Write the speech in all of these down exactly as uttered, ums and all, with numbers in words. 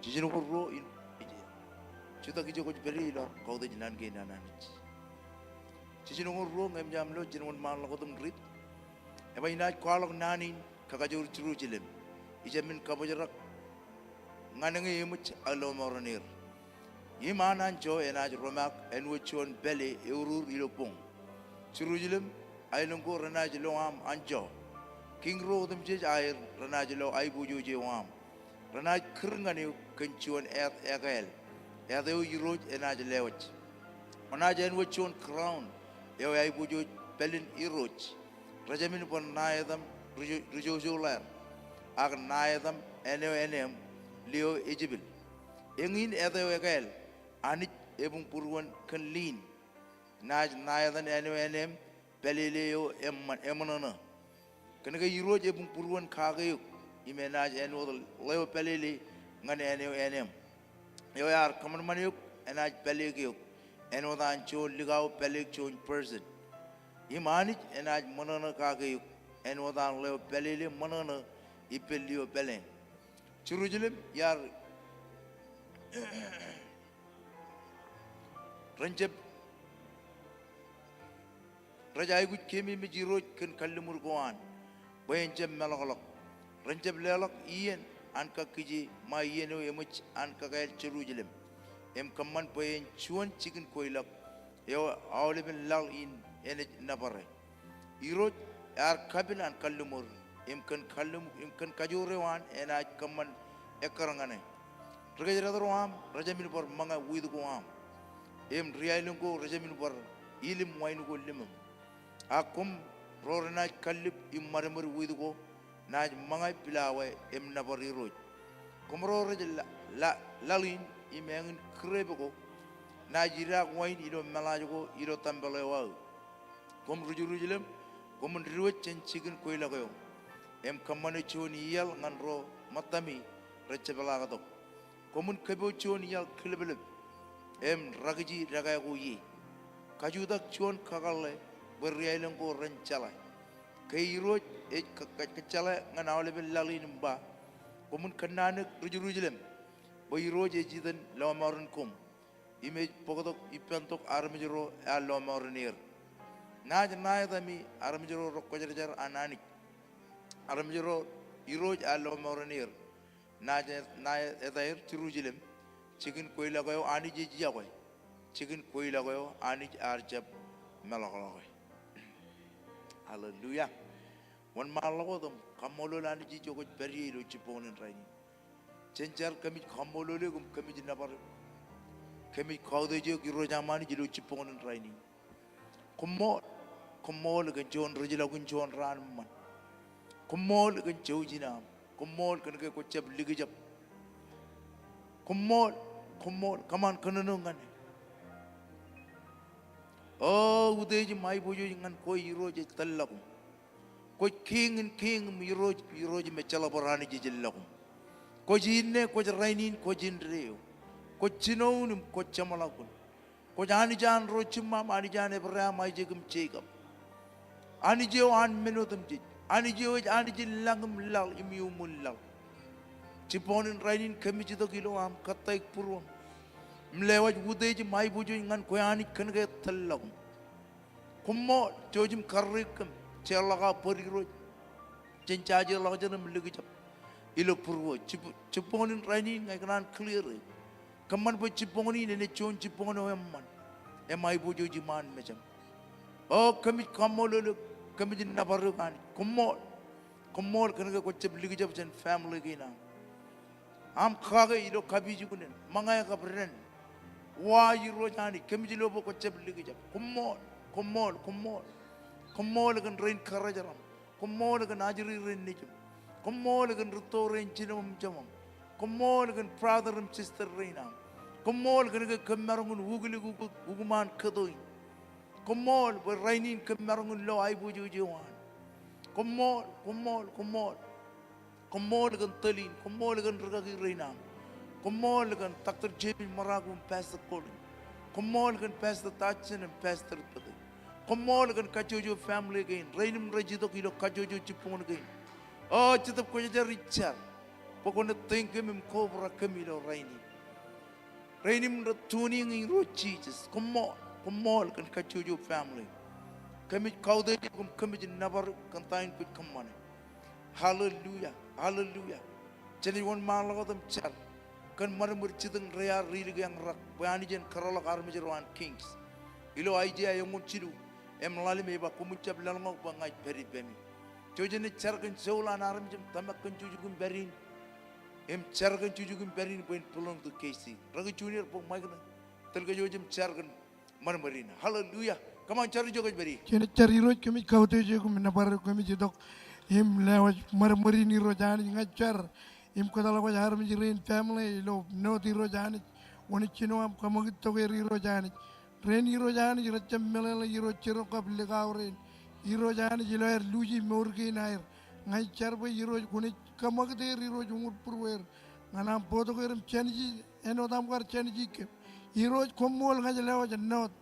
Jiljinoñoul ruo in ije. Jutak ijo kwōj pād ie ilo kautiej naan kein an Anij. Jiljinoñoul ruo ñe eṃōj aṃ lo, jen wōnṃaanḷọk wōt im riit. Ej ba, inaaj kwaḷọk naan in kakajoor Jerusalem, ijemān kabōjrak, ñan eñe eṃōj aō lọmọọren er. Im an anjọ enaaj romaak āinwōt juon pālle eurur ilo boñ. Jerusalem, aelōñ ko renaaj lo aṃ anjọ. Kiiñ ro otemjej aer renaaj lo aiboojoj eo aṃ. Renaaj kūr ñan eok kōn juon āt ekāāl, āt eo Irooj enaaj lewōj. Enaaj āinwōt juon crown eo aiboojoj pālen irooj. Rej jāmin bwe ṇae etaṃ ri-, rijojolaer, ak ṇae etaṃ āne eo eneeṃ lio ejepel. Eñin āt eo ekāāl, Anij ebuñbūruon kōn liin. Naaj ṇae etan āne eo eneeṃ pālele eo eṃṃan, eṃōṇōṇō. Kōnke Irooj ebuñbūruon kake eok, im enaaj āinwōt ḷeo pālele ñan āne eo eneeṃ. Eo ear kōṃanṃan eok enaaj pālele eok, āinwōt an juon likao pālele juon person. Im Anij enaaj ṃōṇōṇō kake eok, āinwōt an ḷeo pālele ṃōṇōṇō ippān lio pāleen. Jerusalem, iar ren jab, rej aikuj keememej Irooj kōn kalliṃur ko an, bwe en jab meḷọkḷọk. Ren jab leḷọk iien an kakkije ṃae iien eo eṃōj an kakāāl Jerusalem, im kōṃṃan bwe en juon jikin kweilọk eo aolepen laḷ in enaaj nōbare. Irooj ear kapil an kalliṃur, im kōn kalliṃ-, im kōn kajoor eo an enaaj kōṃṃan ekkar ñan e. Ri-kōjdat ro aṃ rej jāmin bar ṃōñā wiit ko aṃ, im ri-aelōñ ko rej jāmin bar ilim wain ko limōṃ. Ak koṃ ro renaaj kallib im ṃadṃōd wiit ko, naaj ṃōñā pilawa im nōbar Irooj. Koṃ ro rej la-, la-, laḷ in im eñin grep ko, naaj idaak wain ilo meḷaaj ko ilo tempel eo aō. Koṃ ri-Jerusalem, koṃwin diwōj jān jikin kweilọk eo, im kōṃṃane juon iaḷ ñan ro ṃōttami rej jepḷaaktok. Koṃwin kōpooj juon iaḷ kileplep im rakiji dekā ko ie. Kajutak juon kakōḷḷe bwe ri-aelōñ ko ren jeḷā. Ke Irooj ej kō-, kō-, kōjjeḷā ñan aolepen laḷ in im ba, koṃwin kōnnaanōk ri-Jerusalem bwe Irooj ej iten lọmọọren koṃ, im ej bōktok ippān tok armej ro ear lọmọọren er. Naaj ṇae etami armej ro rekwōjarjar an Anij. Armej ro Irooj ear lọmọọren er. Naaj e-, ṇae etaer Jerusalem, jikin kweilọk eo Anij ej yokwe, jikin kweilọk eo Anij ear jab meḷọkḷọke. Hallelujah. Wōnṃaanḷọk wōt im kaṃṃoolol Anij ijo kwōj pād ie ilo jibboñōn in rainin. Jen jar kōmij kaṃṃoolol eok im kōmij nōbar eok. Kōmij kautiej eok Irooj am Anij ilo jibboñōn in rainin. Koṃṃool, koṃṃool kōn juon rijḷọkin juon raan eṃṃan. Koṃṃool kōn jouj in aṃ. Koṃṃool kōn ke kwō jab likjab. Koṃṃool, koṃṃool, kōṃṃan kōnono ñan e. O, utiej im aiboojoj ñan kwe Irooj ej tōl ḷọk im. Kwōj Kiiñ in kiiñ im Irooj in irooj im ejjeḷọk bar Anij ej ḷọk im. Kwōj inne, kwōj rainin, kwōj indeeo. Kwōj jinoin im kwōj jeṃḷọkin. Kwōj Anij an ro jiṃṃaṃ, Anij an Ebream, Aisak im Jekob. Anij eo an men otemjej. Anij eo ej Anij in lañ im laḷ im iuṃwin laḷ. Jibboñōn in rainin kōmij itok ilo aṃ kōttāik būruōṃ im lewōj utiej im aiboojoj ñan kwe Anij kōn ke tōl ḷọk im. Koṃṃool, jouj im karreoik kōm, jeorḷọk aō bōd Irooj. Jen jajeḷọkjeṇ im likjab ilo būruō. Jib-, jibboñōn in rainin ña ikōṇaan clear e. Kōṃṃan bwe jibboñōn in enaaj juon jibboñōn eo eṃṃan im aiboojoj iṃaan mejaṃ. O, kōmij kaṃṃoolol eok, kōmij nōbar eok Anij. Koṃṃool, koṃṃool kōn ke kwō jab likjab jān family kein aṃ. Aṃ kake ilo kapijuknen, ṃōñā kab dān. Wa Irooj Anij, kōmij lo bwe kwō jab likjab. Koṃṃool, koṃṃool, koṃṃool. Koṃṃool kōn rein kōrā jeraṃ. Koṃṃool kōn ajri rein nejiṃ. Koṃṃool kōn rūtto rein jinem im jeṃaṃ. Koṃṃool kōn brother im sister rein aṃ. Koṃṃool kōn ke kōm maroñ in uklik ukōt, ukōt ṃaan kōto in. Koṃṃool bwe rainin kōm maroñ in lo aiboojoj eo an. Koṃṃool, koṃṃool, koṃṃool. Koṃṃool kōn tōl in, koṃṃool kōn rūkaki rein aṃ. Koṃṃool kōn Doctor James Maraku im Pastor Colin. Koṃṃool kōn Pastor Dodson im Pastor Peter. Koṃṃool kōn kajjojo family kein, rein im rej itok ilo kajjojo jibboñōn kein. O, Jetōb Kwōjarjar, ij jar. bwe kwōn etteiñ kōm im kobrak kōm ilo rainin. Rainin im rej tuning in Irooj Jisōs. Koṃṃool, koṃṃool kōn kajjojo family. Kōmij kautiej eok im kōmij nōbar eok kōn ta in kwōj kōṃṃane. Hallelujah, hallelujah. Jenaaj wōnṃaanḷọk wōt im jar kōn ṃadṃōd jitōñ reiaar ri-lukkuun rak bwe Anij en kōrọọlḷọk armej ro an Kings. Ilo Aiseia eñoul jilu im ḷalem ej ba, koṃwin jab laḷ ñok bwe ña ij pād ippemi. Ijo jenaaj jar kōn joul an armej im tōmak kōn jukjuk in pād in. Im jar kōn jukjuk in pād in bwe en belong to K C. Rake junior bōk ṃaik ṇe. Tōl kōj wōj im jar kōn ṃadṃōd in. Hallelujah. Come on, jar ijo kwōj pād in. Jenaaj jar. Irooj, kōmij kautiej eok im nōbar eok, kōmij itok im lewōj ṃadṃōd in Irooj Anij. Ña ij jar im kōtḷọk wōj armej rein family ilo North Irooj Anij. Kwōnaaj jino aṃ kōṃakūt tok er Irooj Anij. Rein Irooj Anij rej jab meḷeḷe Irooj jiroñ kab likao rein. Irooj Anij ilo aer luuji mour kein aer. Ña ij jar bwe Irooj kwōnaaj kōṃakūt er Irooj uñūr būrueir. Ñan aṃ bōktok er im jāniji āinwōt aṃ kar jāniji kōm. Irooj koṃṃool ña ij lewōj North.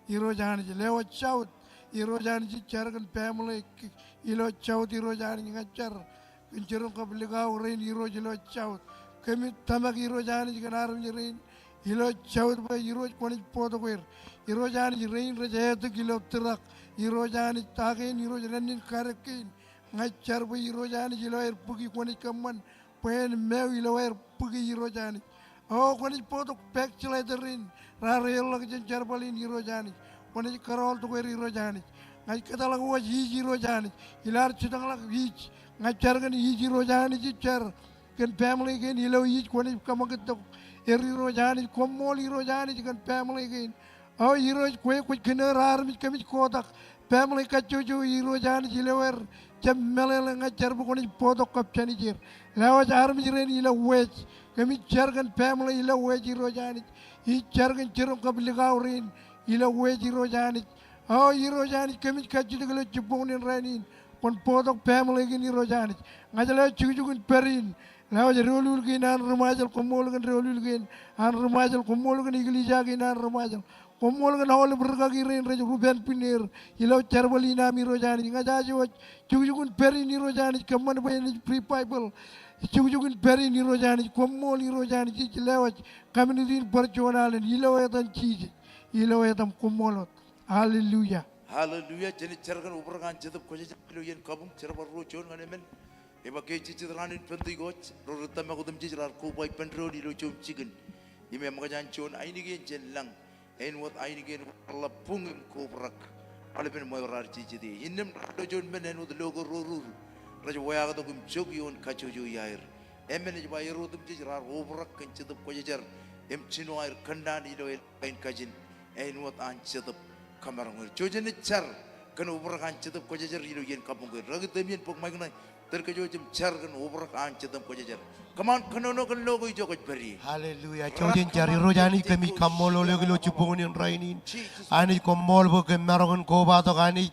Irooj Anij lewōj South. Irooj Anij ij jar kōn family ilo South Irooj Anij ña ij jar. Kōn jiroñ kab likao rein Irooj ilo South. Kōmij tōmak Irooj Anij kōn armej rein ilo South bwe Irooj kwōnaaj bōktok er. Irooj Anij rein rej etik ilo truck. Irooj Anij ta kein Irooj rennin kadek kein. Ña ij jar bwe Irooj Anij ilo aer bōki kwōnaaj kōṃṃan bwe en meo ilo aer bōki Irooj Anij. O kwōnaaj bōktok backslider rein raar eorḷọk jān jerbal in Irooj Anij. Kwōnaaj kōrọọl tok er Irooj Anij. Ña ij kōtḷọk wōj East Irooj Anij. Ilo ad jitōñḷọk East. Ña ij jar kōn East Irooj Anij ij jar kōn family kein ilo East kwōnaaj kōṃakūt tok er Irooj Anij. Koṃṃool Irooj Anij kōn family kein. O Irooj kwe kwōj kōnoor armej kōmij kotak. Family kajjojo Irooj Anij ilo aer jab meḷeḷe ña ij jar bwe kwōnaaj bōktok kab jānij er. Lewōj armej rein ilo West. Kōmij jar kōn family ilo West Irooj Anij. Ij jar kōn jiroñ kab likao rein ilo West Irooj Anij. O Irooj Anij kōmij kajjitōk ilo jibboñin rainin. Kwōn bōktok family kein Irooj Anij. Ña ij lewōj jukjuk in pād in. Lewōj doulul kein an ri Ṃajeḷ, koṃṃool kōn doulul kein an ri Ṃajeḷ, koṃṃool kōn eklejia kein an ri Ṃajeḷ. Koṃṃool kōn aolep rūkaki rein rej rupen buñ er ilo jerbal in aṃ Irooj Anij. Ña ij aje wōj jukjuk in pād in Irooj Anij, kōṃṃan bwe enaaj revival. Jukjuk in pād in Irooj Anij, koṃṃool Irooj Anij, ij lewōj community in bar juon alen ilo etan Jisōs. Ilo etaṃ, koṃṃool wōt. Hallelujah. Hallelujah. Jenaaj jar kōn obrak an Jetōb Kwōjarjar ilo iien kabuñ, jerbal ruo juon ñan emān. Ej ba ke ejejjet raan in Pentekost, ro rej tōmak otemjej raar koba ippān doon ilo juon jikin. Im eṃōkaj an juon ainikien jān lañ, āinwōt ainikien ko raar ḷap buñ im kobrak aolepen ṃweo raar jejjet ie. Innām raar lo juon men āinwōt lo ko rorur rej weaaktok im jok ioon kajjojo iaer. Emān ej ba er otemjej raar obrak kōn Jetōb Kwōjarjar im jino aer kōnnaan ilo elōñ kain kajin āinwōt an Jetōb kōmaroñ er. Ijo jenaaj jar kōn obrak an Jetōb Kwōjarjar ilo iien kabuñ kein. Rake tōmien bōk ṃaik ṇe, tōl kōj wōj im jar kōn obrak an Jetōb Kwōjarjar. Kōṃṃan kōnono kōn lo ko ijo kwōj pād ie. Hallelujah. Ijo jen jar. Irooj Anij, kōmij kaṃṃoolol eok ilo jibboñin rainin. Anij koṃṃool bwe kōm maroñ in kobatok Anij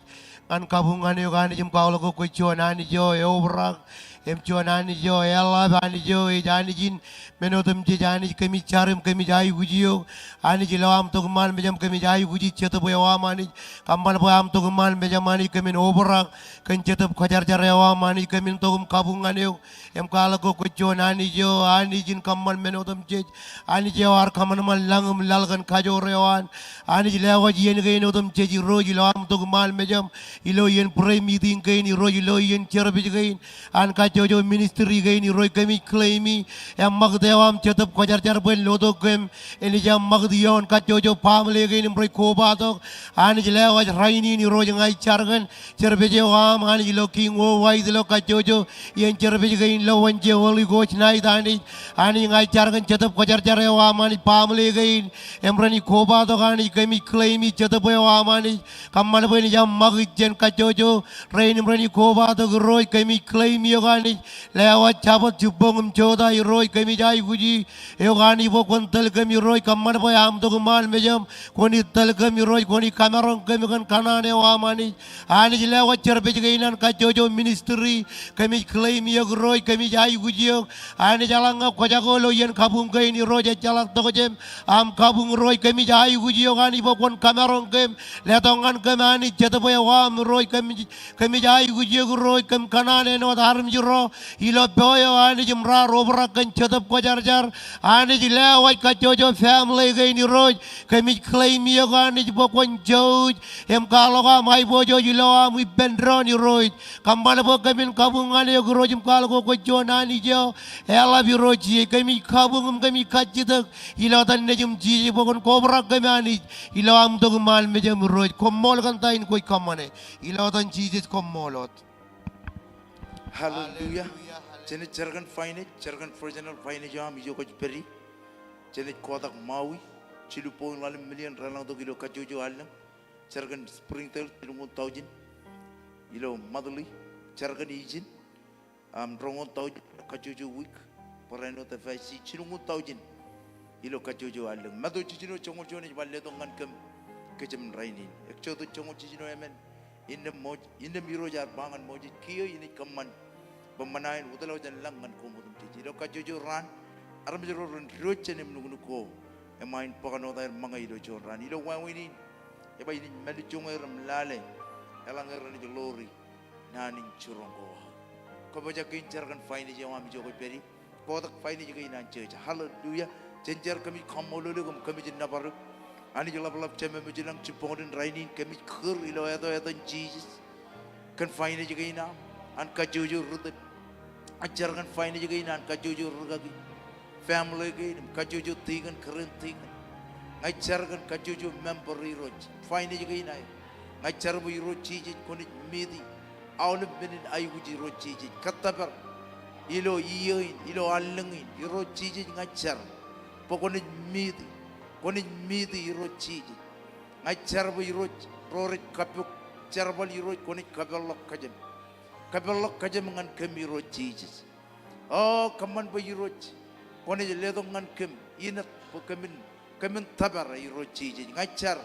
ñan kabuñ ñan eok Anij im kwaḷọk ke kwōj juon Anij eo eobrak im juon Anij eo eḷap, Anij eo ej Anij in men otemjej. Anij kōmij jar im kōmij aikuj eok Anij ilo aṃ tok iṃaan mejaṃ, kōmij aikuji Jetōb eo aṃ Anij. Kōṃṃan bwe aṃ tok iṃaan mejaṃ Anij kōmin obrak kōn Jetōb Kwōjarjar eo aṃ Anij, kōmin tok im kabuñ ñan eok im kwaḷọk ke kwōj juon Anij eo Anij in kōṃṃan men otemjej. Anij eo ear kōṃanṃan lañ im laḷ kōn kajoor eo an. Anij lewōj iien kein otemjej Irooj ilo aṃ tok iṃaan mejaṃ, ilo iien prayer meeting kein Irooj, ilo iien service kein an kajjojo ministry kein Irooj, kōmij claim e eṃṃakūt eo aṃ Jetōb Kwōjarjar bwe en lotok kōm. Enaaj eṃṃakūt ioon kajjojo family kein im rej kobatok. Anij lewōj rainin Irooj, ña ij jar kōn service eo aṃ Anij ilo King Worldwide ilo kajjojo iien service kein ilo Wōnje Holy Ghost Night Anij. Anij ña ij jar kōn Jetōb Kwōjarjar eo aṃ Anij, family kein im renaaj kobatok Anij, kōmij claim e Jetōb eo aṃ Anij. Kōṃṃan bwe enaaj eṃṃakūt jān kajjojo rein im renaaj kobatok Irooj, kōmij claim eok Anij. Lewōj Jabōt, jibboñ im jota Irooj, kōmij aikuji eok Anij bwe kwōn tōl kōm Irooj. Kōṃṃan bwe aṃ tok iṃaan mejaṃ kwōnaaj tōl kōm Irooj, kwōnaaj kamaroñ kōm kōn kōṇaan eo aṃ Anij. Anij lewōj service kein an kajjojo ministry, kōmij claim eok Irooj, kōmij aikuj eok. Anij eḷaññe kwōjako ilo iien kabuñ kein Irooj ejjeḷọk tokjān aṃ kabuñ Irooj, kōmij aikuj eok Anij bwe kwōn kamaroñ kōm, letok ñan kōm Anij Jetōb eo aṃ Irooj, kōmij kōmij aikuj eok Irooj, kōm kōṇaan āinwōt armej ro ro ilo pō eo Anij im raar obrak kōn Jetōb Kwōjarjar. Anij lewōj kajjojo family kein Irooj. Kōmij claim eok Anij bwe kwōn jouj im kwaḷọk aṃ aiboojoj ilo aṃ ippān doon Irooj. Kōṃṃan bwe kōmin kabuñ ñan eok Irooj im kwaḷọk bwe kwōj juon Anij eo eḷap Irooj Jisōs. Kōmij kabuñ im kōmij kajjitōk ilo etan Nejiṃ Jisōs bwe kwōn kobrak kōm Anij ilo aṃ itok im armej eṃ Irooj. Koṃṃool kōn ta in kwōj kōṃṃane. Ilo etan Jisōs koṃṃool wōt. Hallelujah. Jenaaj jar kōn finance, jar kōn personal finance eo aṃ ijo kwōj pād ie. Jenaaj kotak Maui, jilu point ḷalem million reḷọñtok ilo kajjojo allōñ. Jar kōn Springdale, jilñuul thousand ilo monthly. Jar kōn ijin, um, roñoul thousand kajjojo wiik. Barāinwōt F I C, jilñuul thousand ilo kajjojo allōñ. Matu jiljino joñoul juon ej ba letok ñan kōm kōjām rainin. Exodus joñoul jiljino emān. Innām Moj-, innām Irooj ear ba ñan Moses, kiiō inaaj kōṃṃan bwe ṃōṇa in wōtlọk jān lañ ñan koṃ otemjej. Ilo kajjojo raan, armej ro ren diwōj jān im nuknuk ko, eṃṃaan bōkan wōt aer ṃōñā ilo juon raan. Ilo wāween in, ej ba inaaj mālejjoñe er im lale, eḷaññe renaaj ḷoori naan in jiroñ ko aō. Kōpojak kein jar kōn finance eo aṃ ijo kwōj pād ie. Kotak finance kein an church. Hallelujah. Jen jar kōmij kaṃṃoolol eok im kōmij nōbar eok. Anij ḷapḷap Jemem eo ilañ jibboñōn in rainin kōmij kūr ilo etan, etan Jisōs. Kōn finance kein aṃ, an kajjojo ri tōl. Ña ij jar kōn finance kein an kajjojo rūkaki. Family kein im kajjojo tikōn, kōrā in tikōn. Ña ij jar kōn kajjojo member Irooj. Finance kein aer. Ña ij jar bwe Irooj Jisōs kwōnaaj meet e aolep men in aikuj Irooj Jisōs. Kōttōpar ilo iiō in, ilo allōñ in, Irooj Jisōs ña ij jar bwe kwōnaaj meet e, kwōnaaj meet e Irooj Jisōs. Ña ij jar bwe Irooj ro rej kappok jerbal Irooj kwōnaaj kapeḷḷọk kōjām. Kapeḷḷọk kōjām ñan kōm Irooj Jisōs. O, kōṃṃan bwe Irooj kwōnaaj letok ñan kōm inōk bwe kōmin, kōmin tōpar Irooj Jisōs. Ña ij jar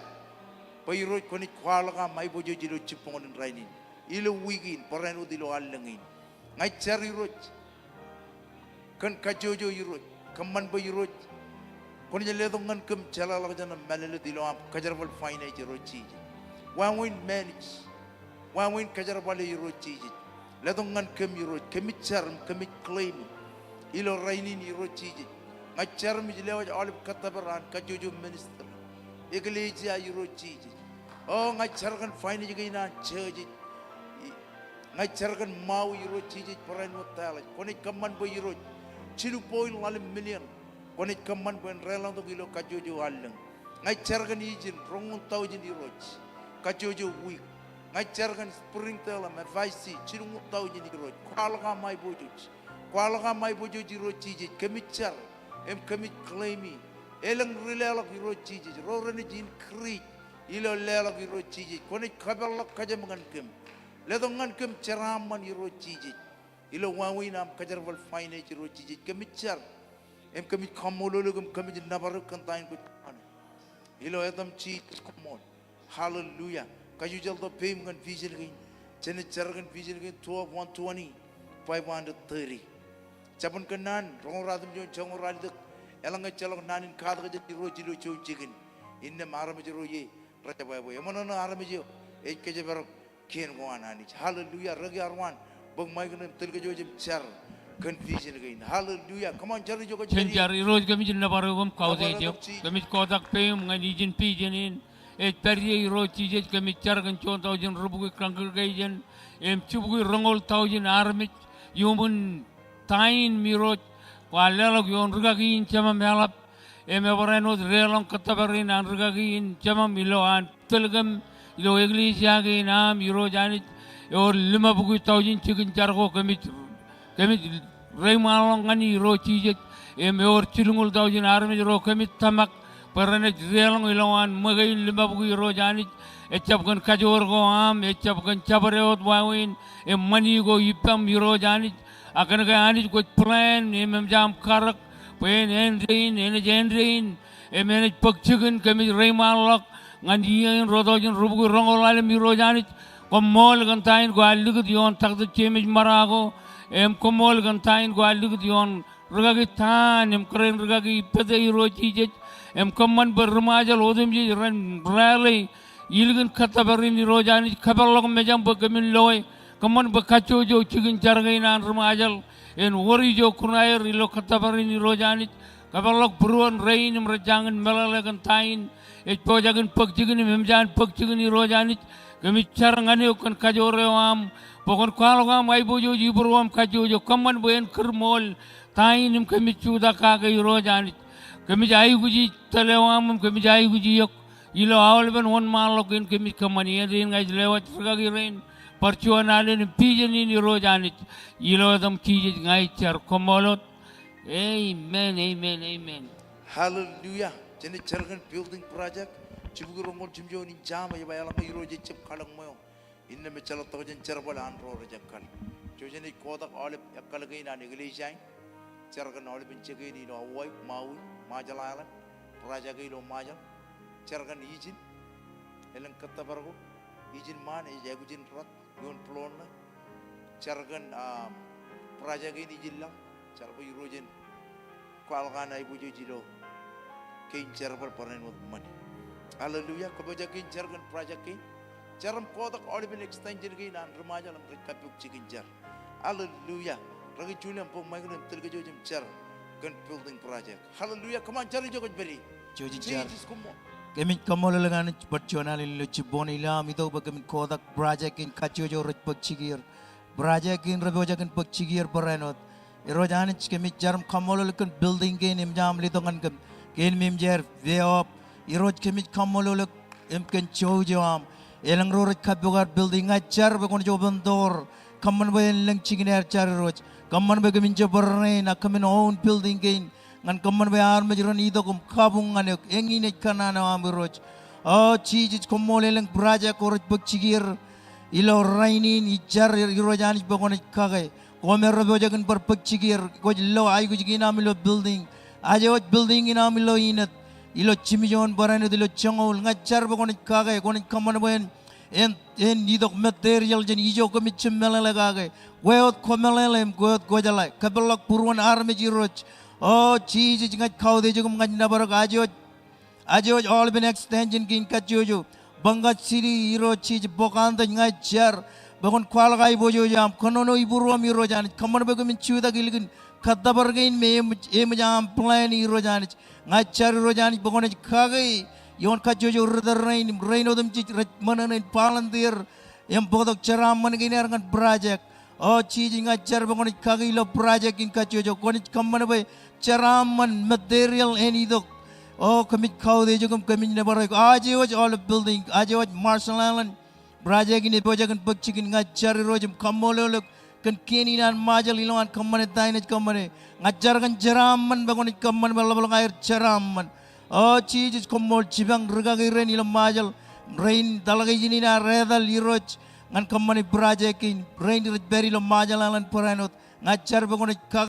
bwe Irooj kwōnaaj kwaḷọk aṃ aiboojoj ilo jibboñōn in rainin, ilo wiik in, barāinwōt ilo allōñ in. Ña ij jar Irooj kōn kajjojo Irooj. Kōṃṃan bwe Irooj kwōnaaj letok ñan kōm jeḷāḷọkjeṇ im mālōtlōt ilo aṃ kōjerbal finance Irooj Jisōs. Wāween manage, wāween kōjerbale Irooj Jisōs. Letok ñan kōm Irooj, kōmij jar im kōmij claim e ilo rainin Irooj Jisōs. Ña ij jar im ij lewōj aolep kōttōpar an kajjojo ministry, eklejia Irooj Jisōs. O, ña ij jar kōn finance kein an church e. Ña ij jar kōn Maui Irooj Jisōs barāinwōt tōl eo. Kwōnaaj kōṃṃan bwe Irooj jilu point ḷalem million kwōnaaj kōṃṃan bwe en reḷọñtok ilo kajjojo allōñ. Ña ij jar kōn ijin roñoul thousand Irooj kajjojo wiik. Ña ij jar kōn Springdale im F I C jilñuul thousand Irooj. Kwaḷọk aṃ aiboojoj. Kwaḷọk aṃ aiboojoj Irooj Jisōs. Kōmij jar im kōmij claim e. Elōñ ri leḷọk Irooj Jisōs, ro renaaj increase ilo leḷọk Irooj Jisōs. Kwōnaaj kapeḷḷọk kōjām ñan kōm. Letok ñan kōm jeraaṃṃan Irooj Jisōs. Ilo wāween aṃ kōjerbal finance Irooj Jisōs, kōmij jar im kōmij kaṃṃoolol eok im kōmij nōbar eok kōn ta in kwōj kōṃṃane. Ilo etaṃ Jisōs, koṃṃool. Hallelujah. Kajjojo ḷọk peiṃ ñan vision kein. Jenaaj jar kōn vision kein twelve, one twenty, five hundred thirty. Jabōn Kōnnaan roñoul ratimjuon joñoul ralitōk. Eḷaññe ejjeḷọk naan in katak jān Irooj ilo juon jikin, innām armej ro ie rej jab ebwe. Eṃōṇōṇō armej eo ej kōjparok kien ko an Anij. Hallelujah. Rūkaki, ar waan bōk mic ṇe im tōl kōj wōj im jar kōn vision kein. Hallelujah. Come on, jar ijo kwōj pād ie. Jen jar. Irooj, kōmij nōbar eok im kautiej eok. Kōmij kotak peiṃ ñan ijin vision in ej pād ie Irooj Jisōs. Kōmij jar kōn juon thousand rubukwi congregation im jibukwi roñoul thousand armej iuṃwin ta in im Irooj kwaar leḷọk ioon rūkaki in Jemām eḷap. Im ebarāinwōt deḷọñ kōttōpar in an rūkaki in Jemām ilo an tōl kōm ilo eklejia kein aṃ Irooj Anij. Ewōr ḷimabukwi thousand jikin jar ko kōmij, kōmij reiṃaanḷọk ñan e Irooj Jisōs. Im ewōr jilñuul thousand armej ro kōmij tōmak bwe renaaj deḷọñ ilowaan ṃōke in ḷimabukwi Irooj Anij. Ejjab kōn kajoor ko aṃ, ejjab kōn jabdewōt wāween im ṃani ko ippaṃ Irooj Anij. Ak kōnke Anij kwōj plan im eṃōj aṃ karōk bwe en end in, enaaj end in, im enaaj bōk jikin. Kōmij reiṃaanḷọk ñan iiō in ro thousand rubukwi roñoul ḷalem Irooj Anij. Koṃṃool kōn ta in kwaar likūt ioon Doctor James Marako, im koṃṃool kōn ta in kwaar likūt ioon rūkaki Tan im kōrā in rūkaki Ippete Irooj Jisōs. Im kōṃṃan bwe ri-Ṃajeḷ otemjej ren rally ilikin kōttōpar in Irooj Anij. Kapeḷḷọk mejaṃ bwe kōmin loe Kōṃṃan bwe kajjojo jikin jar kein an ri Ṃajeḷ en wōr ijo kuṇaer ilo kōttōpar in Irooj Anij. Kōpeḷḷọk būruon rein im rej jañin meḷeḷe kōn ta in ej pojak in bōk jikin im emōj an bōk jikin Irooj Anij. Kōmij jar ñan eok kōn kajoor eo aṃ bwe kwōn kwaḷọk aṃ aiboojoj, ibūruōṃ, kajjojo. Kōṃṃan bwe en kūr ṃool ta in im kōmij jutak kake Irooj Anij. Kōmij aikuji tōl eo aṃ im kōmij aikuji eok ilo aolepen wōnṃaanḷọk in kōmij kōṃṃani. Āindein ña ij lewōj rikaki rein bar juon alen im vision in Irooj Anij. Ilo etaṃ Jisōs ña ij jar. Koṃṃool wōt. Amen, amen, amen. Hallelujah. Jenaaj jar kōn building project. Jibukwi roñoul jimjuon in Sam ej ba eḷaññe Irooj ejab kalōk ṃweo, innām ejjeḷọk tokjān jerbal an ro rej ekkal. Ijo jenaaj kotak aolep ekkal kein an eklejia in. Jar kōn aolepen jekien ilo Hawaii, Maui, Marshall Island, project e ilo Marshall. Jar kōn ijin, elōñ kōttōpar ko, ijin ṃaan ej aikuj in rot ioon floor ṇe. Jar kōn, ah, project in ijin laḷ. Jar bwe Irooj en kwaḷọk an aiboojoj ilo kein jerbal barāinwōt ṃani. Hallelujah. Kōpojak in jar kōn project kein. Jar im kotak aolepen extension kein an ri Ṃajeḷ im rej kappok jikin jar. Hallelujah. Rōki Julia im bōk microphone im tōl kōj im jar kōn building project. Hallelujah. Come on, jar ijo kwōj pād ie. Jej jar. Jisōs, koṃṃool. Kōmij kaṃṃoolol eok Anij bar juon alen ilo jibboñ in ilo aṃ itok bwe kōmin kotak project in kajjojo rej bōk jikier. Project in rej pojak in bōk jikier barāinwōt. Irooj Anij, kōmij jar im kaṃṃoolol eok kōn building kein eṃōj aṃ letok ñan kōm. Kein im eṃōj aer pay off. Irooj, kōmij kaṃṃoolol eok im kōn jouj eo aṃ. Elōñ ro rej kappok aer building, ña ij jar bwe kwōnaaj open door. Kōṃṃan bwe en lōñ jikin aer jar Irooj. Kōṃṃan bwe kōmin jab bar rein ak kōmin own building kein. Ñan kōṃṃan bwe armej ren itok im kabuñ ñan eok. Eñin ej kōṇaan eo aṃ Irooj. O Jisōs, koṃṃool. Elōñ project ko rej bōk jikier ilo rainin, ij jar Irooj Anij bwe kwōnaaj kake. Koṃ rej pojak in bar bōk jikier, kwōj lo aikuj kein aṃ ilo building. Aje wōj building in aṃ ilo inōt, ilo jimjuon barāinwōt ilo joñoul. Ña ij jar bwe kwōnaaj kake, kwōnaaj kōṃṃan bwe en, en, en itok material jān ijo kōmij jab meḷeḷe kake. Kwe wōt kwōmeḷeḷe im kwe wōt kwōjeḷā. Kōpeḷḷọk būruon armej Irooj. O Jisōs, ña ij kautiej eok im ña ij nōbar eok. Aje wōj Aje wōj aolepen extension kein kajjojo. Bangkot City, Irooj Jisōs, Pocahontas, ña ij jar bwe kwōn kwaḷọk aiboojoj eo aṃ, kōnono ibūruōṃ Irooj Anij. Kōṃṃan bwe kōmin jutak ilikin kōttōpar kein me eṃōj, eṃōj aṃ plan Irooj Anij. Ña ij jar Irooj Anij bwe kwōnaaj kake ioon kajjojo ri tōl rein im rein otemjej rej ṃōṇōṇō in volunteer im bōktok jeraaṃṃan kein aer ñan project. O Jisōs, ña ij jar bwe kwōnaaj kake ilo project in kajjojo. Kwōnaaj kōṃṃan bwe jeraaṃṃan material en itok. O kōmij kautiej eok im kōmij nōbar eok. Aje wōj aolep building, aje wōj Marshall Island project in ej pojak in bōk jikin, ña ij jar Irooj im kaṃṃoolol eok kōn kien in an Ṃajeḷ ilowaan kōṃṃane ta in ej kōṃṃane. Ña ij jar kōn jeraaṃṃan bwe kwōnaaj kōṃṃan bwe ḷapḷọk aer jeraaṃṃan. O Jisōs, koṃṃool. Jipañ rikaki rein ilo Ṃajeḷ, rein taḷakijin in ear etal Irooj ñan kōṃṃani project kein, rein rej pād ilo Ṃajeḷ Island barāinwōt. Ña ij jar bwe kwōnaaj kake